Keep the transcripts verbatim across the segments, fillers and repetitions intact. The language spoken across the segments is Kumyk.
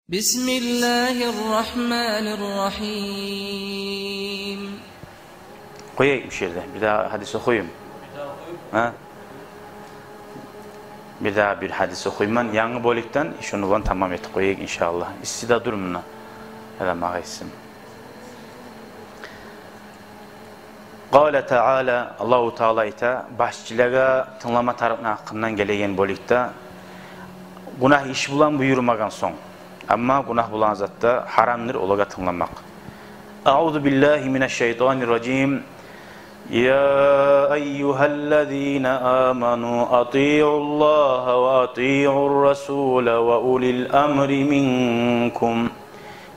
بسم الله الرحمن الرحيم. Къояйыкъ бу ерде. Бир дагъы гьадис охуюм. Гьа? Бир дагъы бир гьадис охуйман. Янгы бёлюкден, шону булан тамам этип къояйыкъ, иншааллагь. Исси де дюр мунда. Гьали магъа исси. Къала Таала, Аллагьу Таала айта, башчылагъа тынглама тарыкъны гьакъындан гелеген бёлюкде, гюнагь иш булан буюрмагъан сонг. Амма гюнагь булан затда гьарамдыр олагъа тынгламакъ. أعوذ بالله من الشيطان الرجيم. يا أيها الذين آمنوا أطيعوا الله وأطيعوا الرسول وأولي الأمر منكم.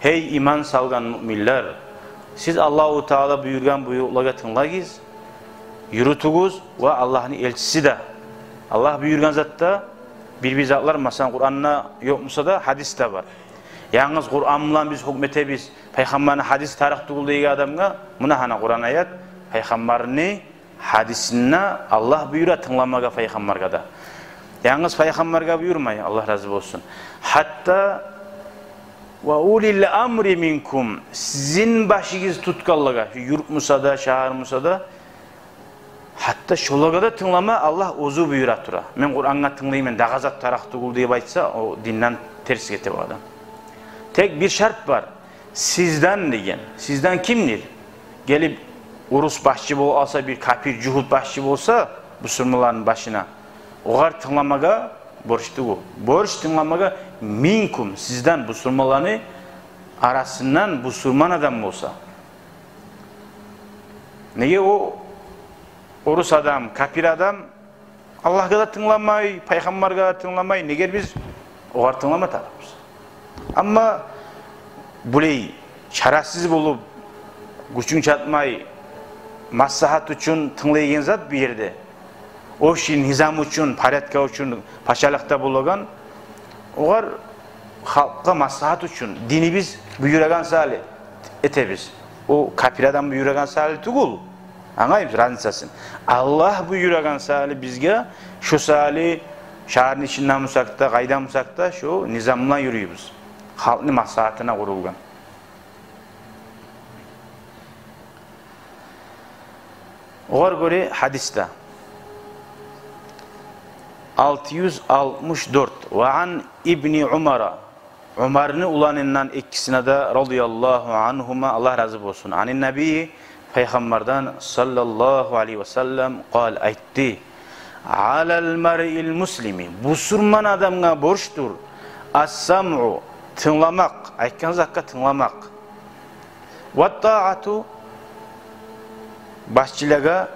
Гьей иман салгъан муъминлер! Сиз Аллагьу Таала буюргъан буйрукълагъа тынглагъыз, юрютюгюз ва Аллагьны элчиси де. Аллагь буюргъан затда бир-бир затлар, масала, Къуранда ёкъ буса да, гьадисде бар. Янгыз Къуран булан биз гьукму этебиз, пайхаммарны гьадиси тарыкъ тюгюл деген адамгъа, муна гьана Къуран аят, пайхаммарны гьадисинде Аллагь буюра тынгламагъа пайхаммаргъа да. Янгыз пайхаммаргъа буюрмай, Аллагь рази болсун. Гьатта وأولي الأمر منكم, сизин башыгъыз тутгъанлагъа, юрт буса да, шагьар буса да, гьатта шолагъа да тынглама Аллагь оьзю буюра тура. Мен Къурангъа тынглайман, дагъы зат тарыкъ тюгюл деп айтса, о динден терс гете бу адам. Тек бир шарт бар. Сизден деген. Сизден кимдир? Гелип, урус башчы болуп алса, бир капир, жугьут башчы болса бусурманланы башына, огъар тынгламагъа борч тюгюл. Борч тынгламагъа منكم, сизден, бусурманланы арасындан бусурман адам болса. Неге о урус адам, капир адам Аллагьгъа да тынгламай, пайхаммаргъа да тынгламай, неге биз огъар тынглама тарыкъбыз? Амма булай чарасыз болуп, гючюнг чатмай, маслагьат учун тынглайгъан зат бу ерде, общий низам учун, порядка учун, пачалыкъда болагъан, огъар халкъгъа маслагьат учун, динибиз буюрагъан саялы этебиз. О капир адам буюрагъан саялы тюгюл. Англаймысыз разницасын? Аллагь буюрагъан саялы бизге, шо саялы шагьарны ичинде бусакъ да, къайда бусакъ да, шо низам булан юрюйбюз. Халкъны маслагьатына къурулгъан. Огъар гёре гьадисде. Алты юз алтмыш дёрт. وعن ابن عمر, Умарны уланындан экисине де, رضي الله عنهما, Аллагь рази болсун. عن النبي, пайхаммардан, صلى الله عليه وسلم, قال, айтды: على المرء المسلم, бусурман адамгъа борчдур, السمع, тынгламакъ, айтгъан затгъа тынгламакъ, والطاعة, башчылагъа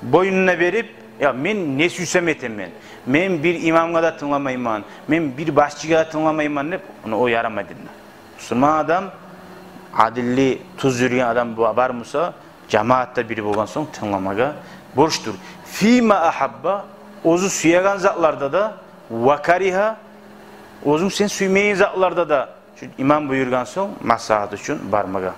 боюнуна берип, я, мен не сюйсем этемен, мен бир имамгъа да тынгламайман, мен бир башчыгъа да тынгламайман деп, ону о ярамайды динде. Бусурман адам, адилли, тюз юрюген адам ба-, бар буса, жамаатда бири болгъан сонг, тынгламагъа борчдур. فيما أحب, оьзю сюеген затларда да, وكره, оьзюнг сен сюймейген затларда да, шу имам буюргъан сонг, маслагьат учун бармагъа.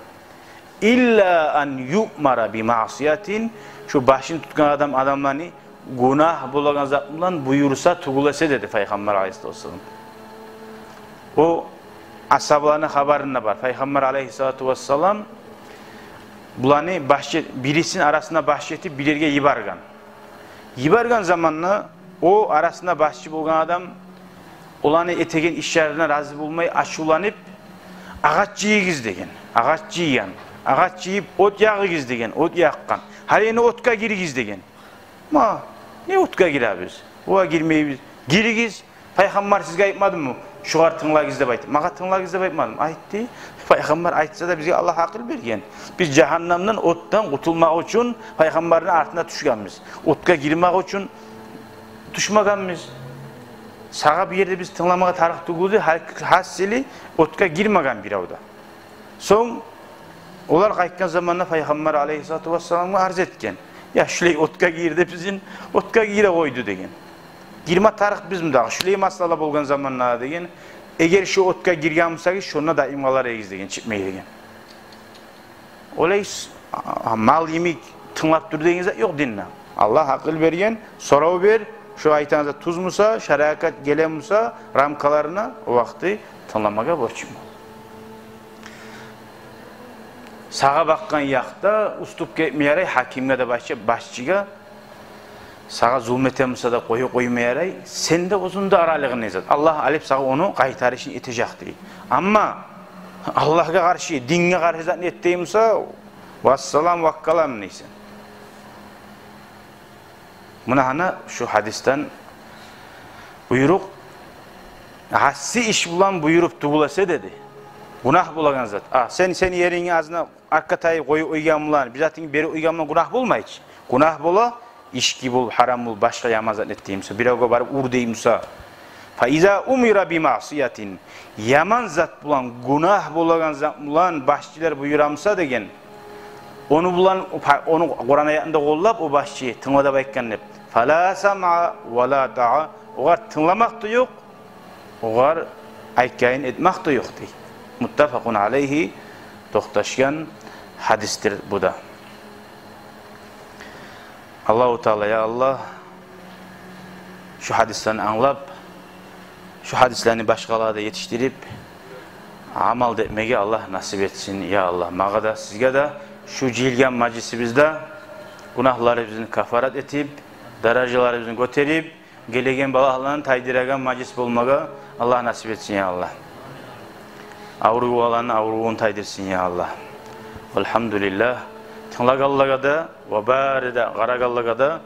إلا أن يؤمر بمعصية, шу башын тутгъан адам адамланы гюнагь болагъан зат булан буюрса тюгюл эсе, деди Пайхаммар алайгьиссалату вассалам. О асгьабаланы хабарында бар. Пайхаммар алайгьиссалату вассалам буланы башчы, бирисин арасына башчы этип бир ерге йиберген. Йиберген заманда о арасында башчы болгъан адам оланы этеген ишлерине рази болмай, ачувланып, агъач жыйыгъыз деген. Агъач жыйгъан. Агъач жыйып, от ягъыгъыз деген. От якъгъан. Гьали энни отгъа гиригиз деген. Ма, не отгъа гиребиз? Огъа гирмейбиз. Гиригиз. Пайхаммар сизге айтмадымы, шугъар тынглагъыз деп айтып? Магъа тынглагъыз деп айтмадымы? Айтды. Пайхаммар айтса да, бизге Аллагь акъыл берген. Биз жагьаннемден, отдан къутулмакъ учун Пайхаммарны артына тюшгенбиз. Отгъа гирмек учун тюшмегенбиз. Сагъа бу ерде биз тынгламагъа тарыкъ тюгюлдю, гьа-, гьасили, отгъа гирмеген бирев де. Сонг олар къайтгъан заманда Пайхаммар алайгьиссалату вассаламгъа арз этген. Я, шулай отгъа гир деп, бизин отгъа гире къойду деген. Гирме тарыкъбызмы дагъы? Шулай масъала болгъан заманда деген, эгер шу отгъа гирген бусагъыз, шонда даим къалар эдигиз деген, чыкъмай деген. Олай с-, а, мал йимик тынглап тур деген зат ёкъ динде. Аллагь акъыл берген, сорав бер, шу айтагъан зат тюз буса, шариат геле буса рамкаларына, о вакъти тынгламагъа борчум. Сагъа бакъгъан якъда уступ гетме ярай гьакимге де, башчы-, башчыгъа. Сагъа зулму этеми буса да, къоюп къойма ярай. Сен де, оьзюнг де аралыгъынг не зат. Аллагь алып сагъа ону къайтарышын этежек дей. Амма Аллагьгъа къаршы, динге къаршы затны этди буса, вассалам, ваккалам дейсен. Муна гьана шу гьадисден буйрукъ, гьасси иш булан буюруп тюгюл эсе деди. Гюнагь болагъан зат. А, сен, сен еринге азына аркъа тайып къоюп къойгъан булан, бир затынгны берип къойгъан булан гюнагь болмай чы. Гюнагь бола, ички бол, гьарам бол, башгъа яман зат этди буса, биревге барып ур дей буса. Фа иза умира би маъсиятин, яман зат булан, гюнагь болагъан зат булан башчылар буюра буса деген, ону булан, ону Къуран аятында къоллап, о башчы, тынгла деп айтгъан деп. Фала самъа вала таа, огъар тынгламакъ да ёкъ, огъар айтгъанын этмек де ёкъ дей. Муттафакъун алайгьи, токъташгъан гьадисдир бу да. Аллагьу Таала, я Аллагь, шу гьадислени англап, шу гьадислени башгъалагъа да етишдирип, амал этмеге Аллагь насип этсин, я Аллагь. Магъа да, сизге де шу жыйылгъан мажлисибизде гюнагьларыбызны кафарат этип, даражаларыбызны гётерип, гелеген балагьланы тайдырагъан мажлис болмагъа Аллагь насип этсин, я Аллагь. Авругъанланы авругъун тайдырсын, я Аллагь. Альгьамдулиллагь. Тынглагъанлагъа да ва бары да къарагъанлагъа да